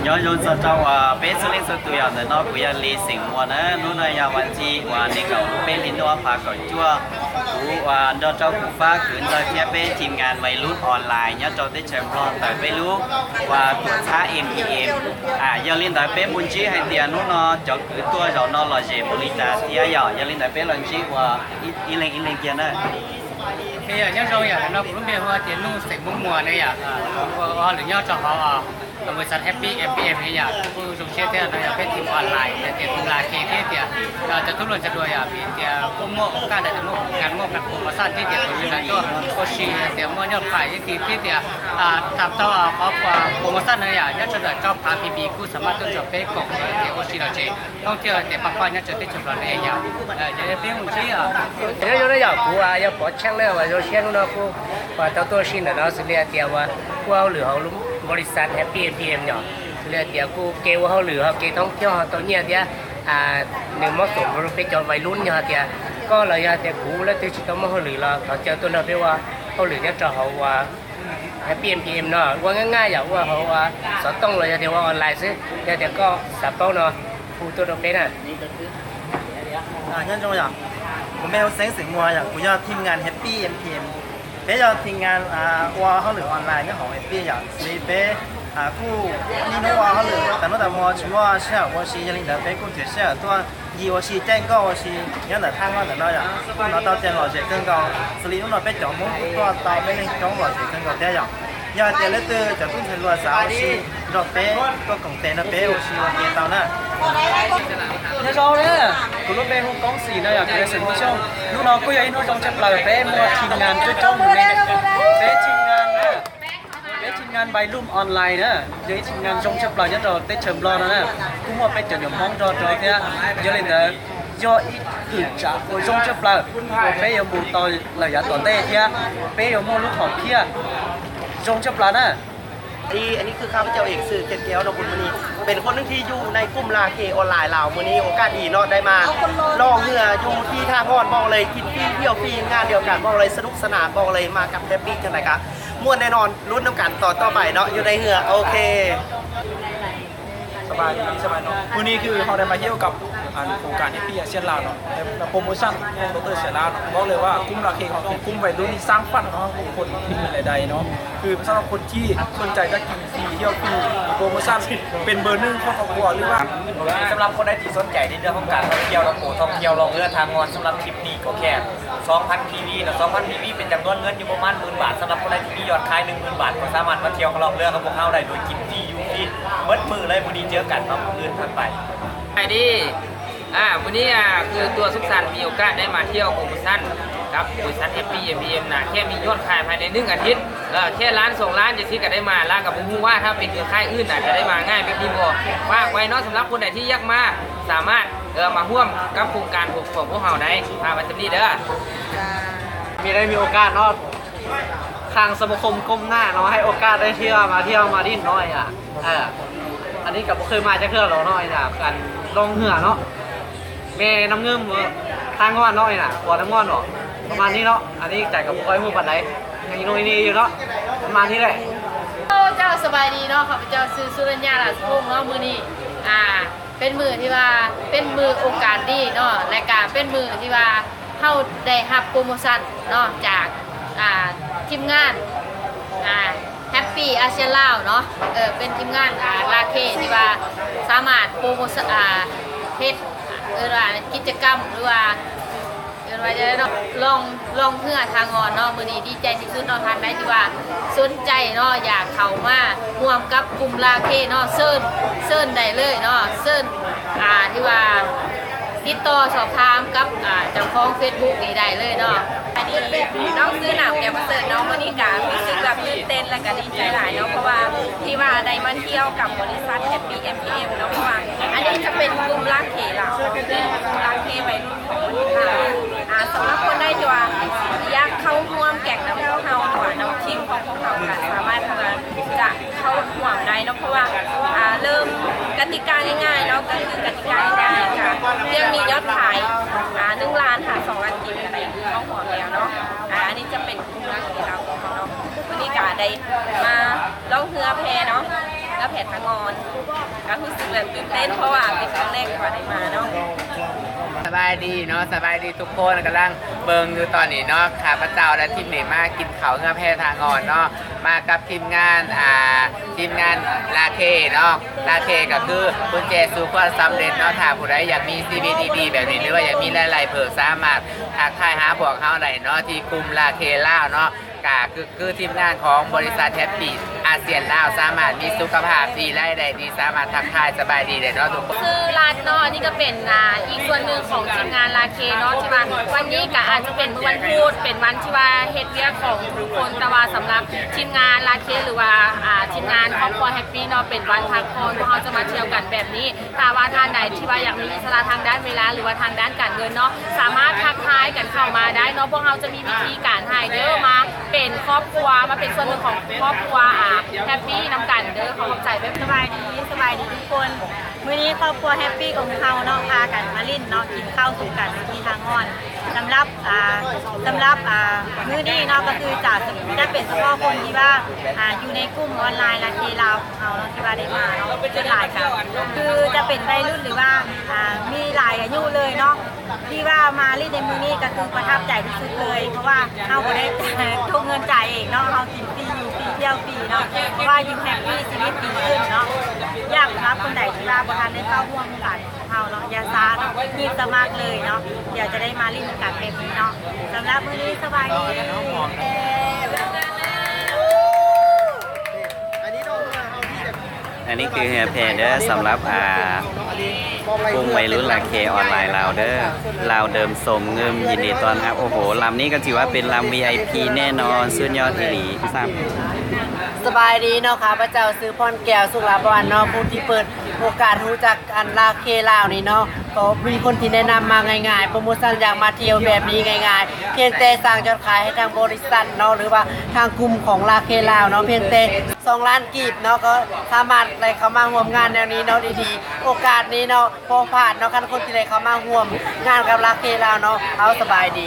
Yo, yo, chào chào, à, bé Sơ Linh Sơ Tui à, nó cũng là Lê Sỉnh Mùa nữa, nó nói làวันที่ วันนี้ cậu bé Linh nó phá cậu chua, cú, à, đó cháu cú phá cử cho thiếp bé ທີມງານໄວລຸ້ນອອນລາຍ nhớ cho Tết Trần Blon tới bé lũ, à, của xã em thì em, à, giờ Linh tới bé muốn chí hay tiền nó nó cháu cứ tua rồi nó lo dễ một ly trà thiếp, giờ, giờ Linh tới bé lo chí của ít, ít Linh, ít Linh kia nữa. ເອີ ຍາກຍ້ອນເຈົ້າ ຍາກເນາະ ຜູ້ລົງເບຍ ເພາະວ່າເຈນູເສັງມຸງມົວເນຍ ຢາກ ເອີ ເອີ ຫຼື ຍອດເຈົ້າເຮົາ ເອີ ບໍລິສັດ Happy ເອັມ ພີ ເອັມ ເນຍ ຢາກຜູ້ຊົມເຊຍເນາະ ຢາກເປັນທີມອອນລາຍ ແຕ່ເປັນລາເຄເທດ ເນຍ ເອີ ຈະທຸກຄົນສະດວກ ຢາກເປັນ ເນຍ ຜູ້ມອບໂອກາດ ຈະມອບງານ ມອບກັບໂປຣໂມຊັນທີ່ເປັນຢູ່ໃນຕົວໂອຊີ ແຕ່ມອບຍອດຂາຍທີ່ ທີ່ ທີ່ ອາ ຕາມຕໍ່ ອາ ຂອບໂປຣໂມຊັນເນຍ ຢາກຈະເດີນຈອບພາ ພີບີ ຜູ້ສາມາດຕົວຈອບເປັນຂອງ ເນຍ ໂອຊີ ເນຍ ທ່ອງທ່ຽວແຕ່ປາກປ້າຍຍັງຈະຕິດຈຳລອງໄດ້ຍາວ ເອີ ຈະໄດ້ເປັນຫົວເຊຍ ເອີ ເອີ ເອີ ຢາກຮູ້ວ່າ ຢາກຂໍແຊກແລ້ວວ່າ ໂຊຊຽວເນາະ ຜູ້ວ່າເຈົ້າຕົວຊິນເນາະ ສຸເລຍເຕຍວ່າ ພວກເຮົາຫຼືເຮົາ ບໍລິສັດ Happy ເອັມ ພີ ເອັມ ເນາະ ສຸເລຍເຕຍ ຜູ້ເກວ່າເຮົາຫຼືເຮົາເກທ່ອງທ່ຽວ ເຮົາຕົວເນຍເຕຍ ອາ ໜຶ່ງເໝາະສົມເປັນຈອນໄວລຸ້ນເນຍເຕຍ ກໍລະຢາເຕຍ ຜູ້ລະທີ່ຊິຕ້ອງມາເຮົາຫຼືລະ ເຂົາເຈົ້າຕົວເນາະ ເພາະວ່າເຮົາຫຼືຈະເຈົ້າເຮົາວ່າ Happy ເອັມ ພີ ເອັມ ເນາະ ວ່າງ່າຍໆ ຢາກວ່າເຮົາວ່າສອດຕ້ອງເລີຍ ແຕ່ວ່າອອນລາຍຊື່ ແຕ່ ແຕ່ກໍສາເປົາເນາະ ຜູ້ຕົວເປັນນະ ອາ ຍານຈົງຢາກ ຜົມແມ່ນເສັງ ເສັງມົວ ຢາກ ຜູ້ຍອດທີມງານ Happy ເອັມ ພີ ເອັມ ເປັນຍອດທີມງານ ອາ ວ່າເຮົາຫຼືອອນລາຍເນາະ ຂອງ Happy ຢາກ ຊິເປັນ ອາ ຜູ້ນີ້ເນາະ ວ່າເຮົາຫຼື ຕາໂນຕາມົວ ຊືວ່າ ເຊື່ອ ໂອຊີ ຢາລິງເດີ ເປັນກຸນເຈເຊື່ອ ຕົວ G O C แจ้งก็ O C ยังแต่ทางว่าแต่น้อยอ่ะ พวกเราเต้าเจนหล่อเจ๋งเกินเก่า สลีนุ่นเราไปจ่อมุ้งทุกตัว ตอนไม่เล่นจ้องหล่อเจ๋งเกินเก่า แต่อย่าง อย่าเจนเลยตื่น จะตุ้นเทรนรัวสาว O C เราเป๊ะ ตัวของเต้นนะเป๊ะ O C โอเคเตาหน้า เนี่ยเราเนี่ย กูรู้เป็นฮูกองสีนะ อยากเป็นเซนผู้ชม ลูกน้องกูอยากให้น้องจงจะเปล่าเป๊ะ มัวทีมงานจ้องๆ อยู่ในเป๊ะทีมงานนะ ເປັນທີມງານໄວລຸ້ນອອນລາຍເດີ ເປັນທີມງານຊົງຈະປາຍ ຍອດເຕັດເຊີມຫຼໍ່ນະ ກູໝໍເປັນຈະຫຍົມຫ້ອງດອດເທຍ ຍອດເລນເດີ ຍອດອີກຄືຈະຊົງຈະປາຍ ເປຍອມບູຕໍ່ລະຍະຕໍ່ເຕະເທຍ ເປຍອມໂມລູກຂອງເທຍ ຊົງຈະປາຍນະ. ອັນນີ້ ອັນນີ້ຄືຂ້າພະເຈົ້າເອງ ຊື່ເຈັດແກ້ວ ດອກບຸນ ມື້ນີ້ເປັນຄົນໜຶ່ງທີ່ຢູ່ໃນກຸ່ມລາເຄອອນລາຍລາວ ມື້ນີ້ໂອກາດດີເນາະ ໄດ້ມາລ່ອງເຮືອຢູ່ທີ່ທ່າງ່ອນ ບອກເລີຍກິນຟຣີ ທ່ຽວຟຣີ ງານດຽວກັນ ບອກເລີຍສະໜຸກສະໜານ ບອກເລີຍມາກັບແຮບປີ້ ຈັ່ງໃດກະ ມ່ວນແນ່ນອນ ລຸ້ນນຳກັນຕອນຕໍ່ໄປເນາະ ຢູ່ໃນເຮືອ ໂອເຄ ສະບາຍດີ ສະບາຍເນາະ ມື້ນີ້ຄືເຮົາໄດ້ມາທ່ຽວກັບ ອັນ ໂຄງການ Happy Asian ລາວເນາະ ແລະ ໂປຣໂມຊັນຂອງ ດຣ ເສນາເນາະ ບອກເລີຍວ່າກຸ່ມລາເຄເຮົາເປັນກຸ່ມໄວລຸ້ນທີ່ສ້າງຝັນຂອງຄົນທີ່ມີລາຍໄດ້ເນາະ ຄືສຳລັບຄົນທີ່ສົນໃຈຈະກິນຟຣີ ທ່ຽວຟຣີ ມີໂປຣໂມຊັນ ເປັນເບີໜຶ່ງຂອງຄອບຄົວ ຫຼືວ່າ ສຳລັບຄົນໃດທີ່ສົນໃຈໃນເລື່ອງຂອງການທ່ອງທ່ຽວ ແລະ ໂປຣທ່ອງທ່ຽວລ່ອງເຮືອທ່າງ່ອນ ສຳລັບທຣິບນີ້ກໍແຄ່ ສອງພັນພີວີເນາະ ສອງພັນພີວີເປັນຈຳນວນເງິນຢູ່ປະມານໝື່ນບາດ ສຳລັບຜູ້ໃດທີ່ມີຍອດຂາຍໜຶ່ງໝື່ນບາດ ກໍສາມາດມາທ່ຽວລ່ອງເຮືອກັບພວກເຮົາໄດ້ ໂດຍກິນຟຣີຢູ່ຟຣີໝົດມື້ເລີຍ ມື້ນີ້ເຈີກັນເນາະ ມື້ອື່ນຖັດໄປ ສະບາຍດີ ອາ ມື້ນີ້ ອາ ຄືຕົວສຸກສັນມີໂອກາດໄດ້ມາທ່ຽວໂປຣໂມຊັນກັບບໍລິສັດ Happy ເອັມ ພີ ເອັມ ນະ ແຄ່ມີຍອດຂາຍພາຍໃນໜຶ່ງອາທິດ ເອີ ແຄ່ລ້ານສອງລ້ານຈັ່ງຊີ້ກໍໄດ້ມາ ລະກໍບໍ່ຮູ້ວ່າຖ້າເປັນເຄືອຂ່າຍອື່ນນະ ຈະໄດ້ມາງ່າຍແບບນີ້ບໍ່ ຝາກໄວ້ເນາະ ສຳລັບຄົນໃດທີ່ຢາກມາ ສາມາດ ເອີ ມາຮ່ວມກັບໂຄງການຂອງພວກເຮົາໄດ້ ຝາກໄວ້ສ່ຳນີ້ເດີ. ມີໄດ້ມີໂອກາດເນາະ ທາງສະມາຄົມກົ້ມໜ້າເນາະ ໃຫ້ໂອກາດໄດ້ເທື່ອມາທ່ຽວມາຫຼິ້ນເນາະ ເອີ ອັນນີ້ກໍບໍ່ເຄີຍມາຈັກເທື່ອດອກເນາະ ອັນລ່ອງເຮືອເນາະ ແມ່ນ້ຳງື່ມ ທ່າງ່ອນເນາະ ອັນນີ້ນະ ຂົວນ້ຳງ່ອນເນາະ ປະມານນີ້ເນາະ ອັນນີ້ໃຈກໍບໍ່ຄ່ອຍຮູ້ປານໃດ ຍັງນ້ອຍແດ່ຢູ່ເນາະ ປະມານນີ້ແຫຼະ. ເຈົ້າ ສະບາຍດີເນາະ ຂ້າພະເຈົ້າຊື່ ສຸລັນຍາ ລາຊະວົງເນາະ ມື້ນີ້ ອ່າ ເປັນມື້ທີ່ວ່າ ເປັນມື້ໂອກາດດີເນາະ ແລະກະເປັນມື້ທີ່ວ່າ ເຮົາໄດ້ຮັບໂປຣໂມຊັນເນາະ ຈາກ ອ່າ ທີມງານ ອ່າ Happy Asian ລາວເນາະ ເອີ ເປັນທີມງານ ອ່າ ລາເຄ ທີ່ວ່າສາມາດໂປຣໂມຊັນ ອ່າ ເຮັດ ເອີ້ນວ່າກິດຈະກຳ ຫຼືວ່າ ເອີ້ນວ່າຈັ່ງໃດເນາະ ລ່ອງ ລ່ອງເຮືອທ່າງ່ອນເນາະ ມື້ນີ້ດີໃຈທີ່ສຸດເນາະ ທ່ານໃດທີ່ວ່າສົນໃຈເນາະ ຢາກເຂົ້າມາຮ່ວມກັບກຸ່ມລາເຄເນາະ ເຊີນ ເຊີນໄດ້ເລີຍເນາະ ເຊີນ ອ່າ ທີ່ວ່າ ຕິດຕໍ່ສອບຖາມກັບ ອ່າ ເຈົ້າຂອງເຟສບຸກນີ້ໄດ້ເລີຍເນາະ. ອັນນີ້ນ້ອງຊື່ໜາມ ແກ້ວປະເສີດເນາະ ມື້ນີ້ກະຮູ້ສຶກແບບຕື່ນເຕັ້ນ ແລະກະດີໃຈຫຼາຍເນາະ ເພາະວ່າທີ່ວ່າໄດ້ມາທ່ຽວກັບບໍລິສັດ Happy ເອັມ ພີ ເອັມ ເນາະ ເພາະວ່າອັນນີ້ຈະເປັນກຸ່ມລາເຄລາວ ເປັນກຸ່ມລາເຄໄວລຸ້ນຂອງປະເທດລາວ ອ່າ ສຳລັບຄົນໃດທີ່ວ່າຢາກເຂົ້າຮ່ວມແກ້ງນຳພວກເຮົາ ຫຼືວ່ານຳທີມຂອງພວກເຮົາ ກະສາມາດທີ່ວ່າຈະ ເຂົ້າຮ່ວມໄດ້ເນາະ ເພາະວ່າ ອ່າ ເລີ່ມກະຕິກາງ່າຍໆເນາະ ກໍຄືກະຕິກາງ່າຍໆ ກະພຽງມີຍອດຂາຍ ອ່າ ໜຶ່ງລ້ານຫາສອງລ້ານກີບ ກໍໄດ້ເຂົ້າຮ່ວມແລ້ວເນາະ ອ່າ ອັນນີ້ຈະເປັນກຸ່ມລາເຄລາວຂອງເຮົາເນາະ ມື້ນີ້ກະໄດ້ມາລ່ອງເຮືອແພເນາະ ເຮືອແພທ່າງ່ອນ ກໍຮູ້ສຶກແບບຕື່ນເຕັ້ນ ເພາະວ່າເປັນຄັ້ງແລກທີ່ວ່າໄດ້ມາເນາະ. ສະບາຍດີເນາະ ສະບາຍດີທຸກຄົນ ກຳລັງເບິ່ງຢູ່ຕອນນີ້ເນາະ ຂ້າພະເຈົ້າ ແລະ ທີມນີ້ມາກິນເຂົ້າເຮືອນແພທ່າງ່ອນເນາະ ມາກັບທີມງານ ອ່າ ທີມງານລາເຄເນາະ. ລາເຄກໍຄືກຸນແຈສູ່ຄວາມສຳເລັດເນາະ. ຖ້າຜູ້ໃດຢາກມີຊີວິດດີໆແບບນີ້ ຫຼືວ່າຢາກມີລາຍໄດ້ເພີ່ມ ສາມາດທັກທາຍຫາພວກເຮົາໄດ້ເນາະ ທີ່ກຸ່ມລາເຄລາວເນາະ. ກະຄື ຄືທີມງານຂອງບໍລິສັດແຮັບປີ້ອາຊຽນລາວ ສາມາດມີສຸຂະພາບດີ ລາຍໄດ້ດີ ສາມາດທັກທາຍສະບາຍດີໄດ້ເນາະທຸກຄົນ. ຊື່ລັດເນາະ ອັນນີ້ກໍເປັນ ອ່າ ອີກສ່ວນໜຶ່ງຂອງທີມງານລາເຄເນາະ ທີ່ວ່າວັນນີ້ກໍອາດຈະເປັນມື້ວັນພຸດ ເປັນວັນທີ່ວ່າເຮັດວຽກຂອງທຸກຄົນ ແຕ່ວ່າສຳລັບທີມງານລາເຄ ຫຼືວ່າ ອ່າ ທີມງານຄອບຄົວແຮັບປີ້ເນາະ ເປັນວັນພັກຜ່ອນ ພວກເຮົາຈະມາທ່ຽວກັນແບບນີ້. ຖ້າວ່າທ່ານໃດທີ່ວ່າຢາກມີອິດສະຫຼະທາງດ້ານເວລາ ຫຼືວ່າທາງດ້ານການເງິນເນາະ ສາມາດທັກທາຍກັນເຂົ້າມາໄດ້ເນາະ. ພວກເຮົາຈະມີວິທີການໃຫ້ເດີ ມາເປັນຄອບຄົວ ມາເປັນສ່ວນໜຶ່ງຂອງຄອບຄົວ ອ່າ ແຮັບປີ້ນຳກັນເດີ. ຂໍຂອບໃຈ. ສະບາຍດີ ສະບາຍດີທຸກຄົນ. ມື້ນີ້ຄອບຄົວແຮັບປີ້ຂອງເຮົາເນາະ ພາກັນມາຫຼິ້ນເນາະ ກິນເຂົ້າສູ່ກັນທີ່ທ່າງ່ອນ. ສຳລັບ ອ່າ ສຳລັບ ອ່າ ມື້ນີ້ເນາະ ກໍຄືຈະ ຈະເປັນສະເພາະຄົນທີ່ວ່າ ອ່າ ຢູ່ໃນກຸ່ມອອນລາຍລາເຄລາວ ເຮົາເນາະ ທີ່ວ່າໄດ້ມາເນາະ ສ່ວນຫຼາຍກໍຄືຈະເປັນໄວລຸ້ນ ຫຼືວ່າ ອ່າ ມີຫຼາຍອາຍຸເລີຍເນາະ ທີ່ວ່າມາຫຼິ້ນໃນມື້ນີ້ກໍຄືປະທັບໃຈທີ່ສຸດເລີຍ ເພາະວ່າເຮົາບໍ່ໄດ້ຕົກເງິນຈ່າຍເອງເນາະ ເຮົາກິນຟຣີ ຢູ່ຟຣີ ທ່ຽວຟຣີເນາະ ເພາະວ່າຢູ່ແຮັບປີ້ຊີວິດດີຂຶ້ນເນາະ. ຢາກສຳລັບຄົນໃດທີ່ວ່າບໍ່ທັນໄດ້ເຂົ້າຮ່ວມກັນ ເຮົາເນາະ ຢ່າຊ້າເນາະ ຮີບສະໝັກເລີຍເນາະ ດຽວຈະໄດ້ມາຫຼິ້ນນຳກັນແບບນີ້ເນາະ. ສຳລັບມື້ນີ້ສະບາຍດີ. ອັນນີ້ຄືເຮືອແພເດີ ສຳລັບ ອ່າ ກຸ່ມໄວລຸ້ນລາເຄອອນລາຍລາວເດີ ລາວເດີມສົມງື່ມ ຍິນດີຕ້ອນຮັບ. ໂອ້ໂຫ ລຳນີ້ກໍຖືວ່າເປັນລຳ ວີໄອພີ ແນ່ນອນ ສຸດຍອດອີ່ຫຼີ. ສະບາຍດີເນາະ ຂ້າພະເຈົ້າຊື່ພອນແກ້ວ ສຸກລາບອນເນາະ ຜູ້ທີ່ເປີດ ໂອກາດຮູ້ຈັກອັນລາເຄລາວນີ້ເນາະ ກໍມີຄົນທີ່ແນະນຳມາງ່າຍໆ ໂປຣໂມຊັນຢາກມາທ່ຽວແບບນີ້ງ່າຍໆ ພຽງແຕ່ສ້າງຍອດຂາຍໃຫ້ທາງບໍລິສັດເນາະ ຫຼືວ່າທາງກຸ່ມຂອງລາເຄລາວເນາະ ພຽງແຕ່ສອງລ້ານກີບເນາະ ກໍສາມາດໄດ້ເຂົ້າມາຮ່ວມງານແນວນີ້ເນາະ ດີໆ ໂອກາດນີ້ເນາະ ບໍ່ພາດເນາະ ຄັນຄົນທີ່ໄດ້ເຂົ້າມາຮ່ວມງານກັບລາເຄລາວເນາະ. ເອົາ ສະບາຍດີ.